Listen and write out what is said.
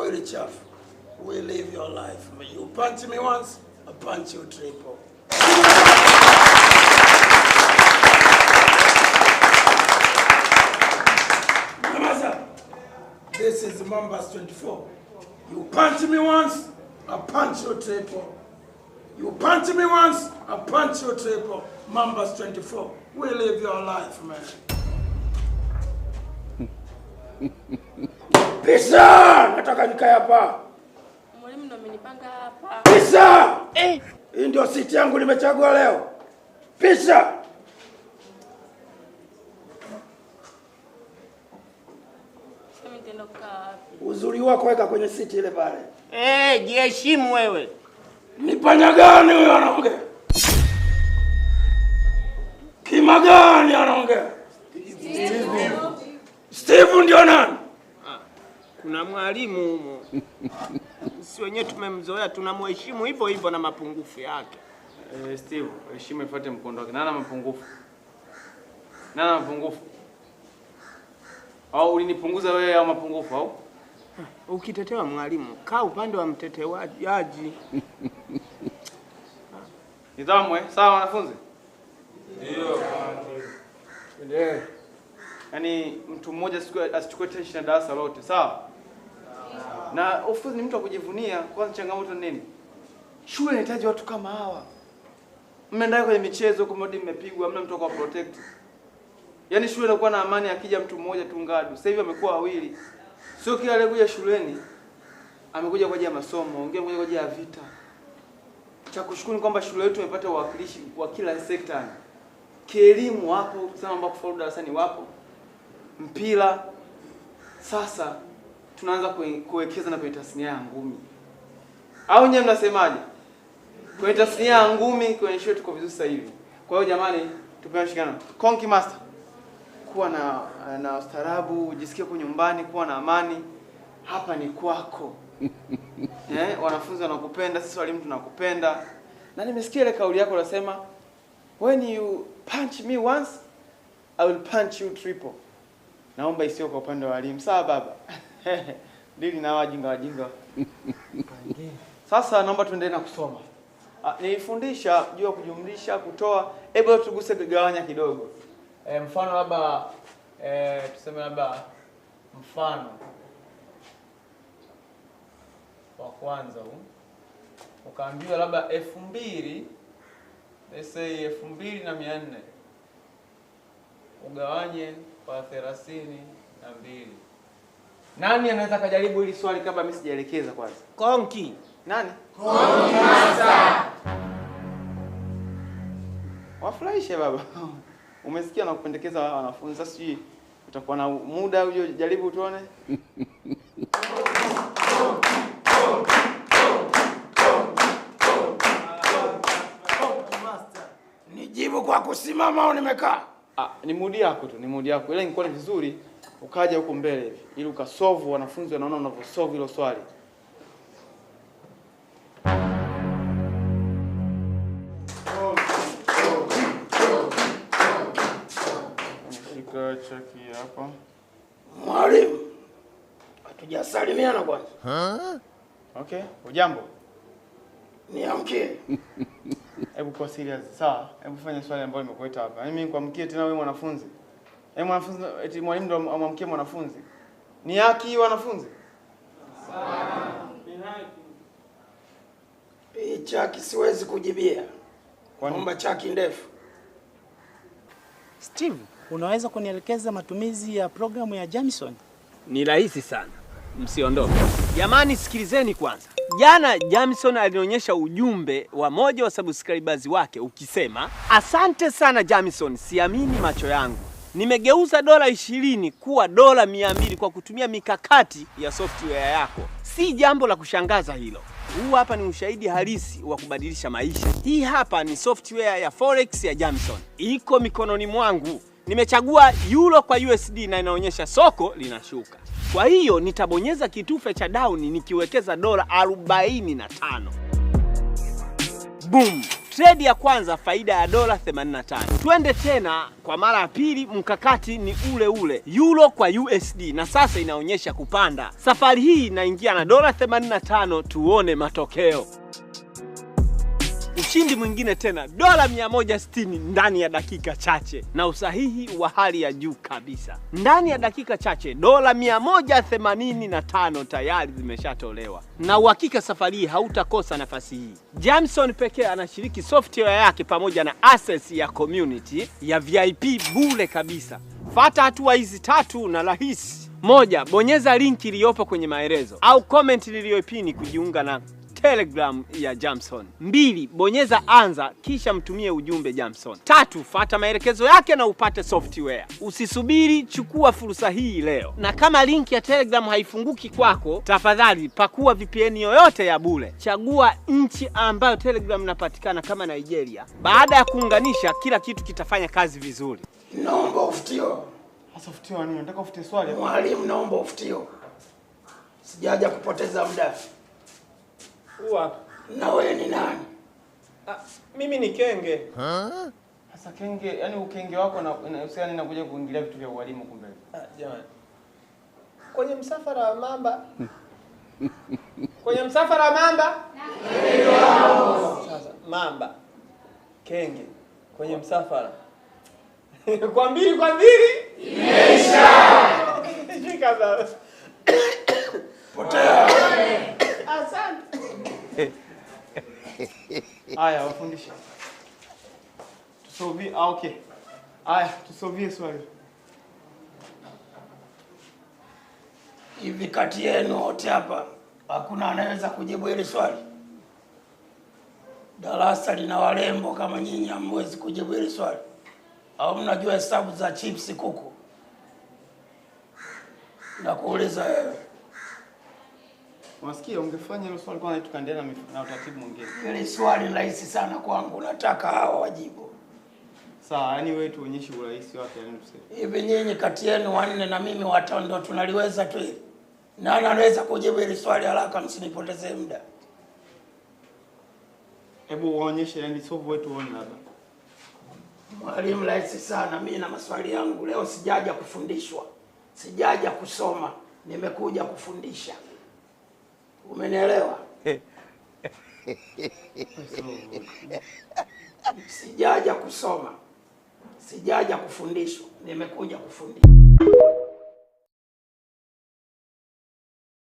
Wawili chafu. We live your life. You punch me once, I punch you triple. Nyamaza. This is Mambas 24. You punch me once, I punch you triple. You punch me once, I punch you triple. Mambas 24. We live your life, man. Pisa! Nataka nikae hapa. Mwalimu ndo amenipanga hapa. Pisa! Eh. Hii ndio siti yangu nimechagua leo. Pisa! Sasa mimi nitaenda kukaa wapi? Uzuri wako weka kwenye siti ile pale. Eh, jiheshimu wewe. Ni panya gani huyo anaongea? Kima gani anaongea? Steve. Steve ndio nani? Kuna mwalimu humo. Sisi wenyewe tumemzoea, tunamheshimu hivyo hivyo na mapungufu yake. Steve, heshima ifuate mkondo wake. Nana mapungufu? Nana mapungufu? Au ulinipunguza wewe au mapungufu au? Ukitetewa mwalimu, kaa upande wa mtetewaji. Nidhamu eh? Sawa wanafunzi? Ndio. Yaani mtu mmoja asichukue tension ya darasa lote, sawa? Na of course ni mtu wa kujivunia. Kwanza changamoto ni nini? Shule inahitaji watu kama hawa. Mmeenda kwenye michezo huko mradi mmepigwa, hamna mtu wa protect. Yaani shule inakuwa na amani akija mtu mmoja tu ngadu. Sasa hivi amekuwa wawili. Sio kila aliyekuja shuleni amekuja kwa ajili ya masomo, wengine amekuja kwa ajili ya vita. Cha kushukuru ni kwamba shule yetu imepata uwakilishi wa kila sekta. Kielimu wapo, kusema ambao kufaulu darasani wapo. Mpira sasa tunaanza kuwekeza na kwenye tasnia ya ngumi. Au nyewe mnasemaje? Kwenye tasnia ya ngumi kwenye shule tuko vizuri sasa hivi. Kwa hiyo jamani, tupeane ushirikiano. Konki Master, kuwa na ustaarabu, jisikie uko nyumbani, kuwa na amani. Hapa ni kwako. Wanafunzi wanakupenda, sisi walimu tunakupenda. Na nimesikia ile kauli yako unasema, when you punch me once, I will punch you triple. Naomba isiyo kwa upande wa walimu. Sawa baba. Dili na wajinga wajinga. Sasa naomba tuendelee na kusoma. Nilifundisha juu ya kujumlisha, kutoa. Hebu tuguse kugawanya kidogo. Mfano labda tuseme labda mfano wa kwanza huu. Ukaambiwa labda 2000, let's say 2400 ugawanye kwa 32. Nani anaweza kujaribu hili swali kabla mimi sijaelekeza kwanza? Konki. Nani? Konki Master. Wafurahishe baba. Umesikia na kupendekeza wanafunzi. Sasa sijui utakuwa na muda uje jaribu tuone. Nijibu kwa kusimama au nimekaa? Ni mudi yako tu, ni mudi yako. Ila ingekuwa ni vizuri ukaja huko mbele hivi ili ukasolve, wanafunzi wanaona unavyosolve hilo swali. Shika chaki hapa. Mwalimu, hatujasalimiana kwanza. Okay, hujambo? Niamkie. Hebu kuwa serious, sawa? Hebu fanya swali ambalo nimekuita hapa. Mimi nikuamkie tena wewe mwanafunzi. Mwanafunzi, eti mwalimu ndo amwamkie mwanafunzi. Ni haki wanafunzi? Ni haki. Hii chaki siwezi kujibia. Naomba chaki ndefu. Steve, unaweza kunielekeza matumizi ya programu ya Jamison? Ni rahisi sana. Msiondoke. Jamani, sikilizeni kwanza. Jana Jamison alionyesha ujumbe wa moja wa subscribers wake ukisema, asante sana Jamison, siamini macho yangu. Nimegeuza $20 kuwa $200 kwa kutumia mikakati ya software yako. Si jambo la kushangaza hilo. Huu hapa ni ushahidi halisi wa kubadilisha maisha. Hii hapa ni software ya Forex ya Jamison. Iko mikononi mwangu. Nimechagua euro kwa USD na inaonyesha soko linashuka. Kwa hiyo nitabonyeza kitufe cha down nikiwekeza $45. Boom! Trade ya kwanza faida ya dola 85. Twende tena kwa mara ya pili, mkakati ni ule ule, euro kwa USD, na sasa inaonyesha kupanda. Safari hii naingia na dola 85, tuone matokeo. Ushindi mwingine tena dola 160 ndani ya dakika chache, na usahihi wa hali ya juu kabisa. Ndani ya dakika chache dola 185 tayari zimeshatolewa, na uhakika safari hii hautakosa nafasi hii. Jamison pekee anashiriki software yake pamoja na access ya community ya VIP bure kabisa. Fata hatua hizi tatu na rahisi. 1, bonyeza linki iliyopo kwenye maelezo au comment niliyoipini kujiunga na Telegram ya Jamison. 2, bonyeza anza kisha mtumie ujumbe Jamison. 3, fuata maelekezo yake na upate software. Usisubiri, chukua fursa hii leo. Na kama link ya Telegram haifunguki kwako, tafadhali pakua VPN yoyote ya bure. Chagua nchi ambayo Telegram inapatikana kama Nigeria. Baada ya kuunganisha, kila kitu kitafanya kazi vizuri. Naomba ufutio. Sasa ufutio nini? Nataka ufutie swali. Mwalimu, naomba ufutio. Sijaja kupoteza muda. Uwa. Na wewe ni nani? Mimi ni Kenge. Sasa Kenge, yani ukenge wako na uhusiana na kuja kuingilia vitu vya ualimu kumbe. Jamani. Kwenye msafara wa mamba. Kwenye msafara wa mamba? Sasa mamba. Kenge kwenye msafara. Kwa mbili kwa mbili? Imeisha. Shika baba. Potea. Asante. Aya, wafundishe. Tusolvie, okay. Aya, tusolvie swali. Hivi kati yenu wote hapa hakuna anaweza kujibu hili swali? Darasa lina warembo kama nyinyi, hamwezi kujibu hili swali? Au mnajua hesabu za chips kuku? Nakuuliza wewe. Unasikia, ungefanya hilo swali kwanza tukaendelea na utaratibu mwingine. Hili swali ni rahisi sana kwangu, nataka hawa wajibu. Sawa, yani wewe tuonyeshe urahisi wake, yani tuseme. Hivi nyinyi kati yenu wanne na mimi watano ndio tunaliweza tu hili? Nani anaweza kujibu hili swali haraka, msinipotezee muda? Hebu waonyeshe, yani solve wetu uone labda. Mwalimu, rahisi sana. Mimi na maswali yangu leo, sijaja kufundishwa, sijaja kusoma, nimekuja kufundisha. Umenielewa? Sijaja kusoma, sijaja kufundishwa, nimekuja kufundisha.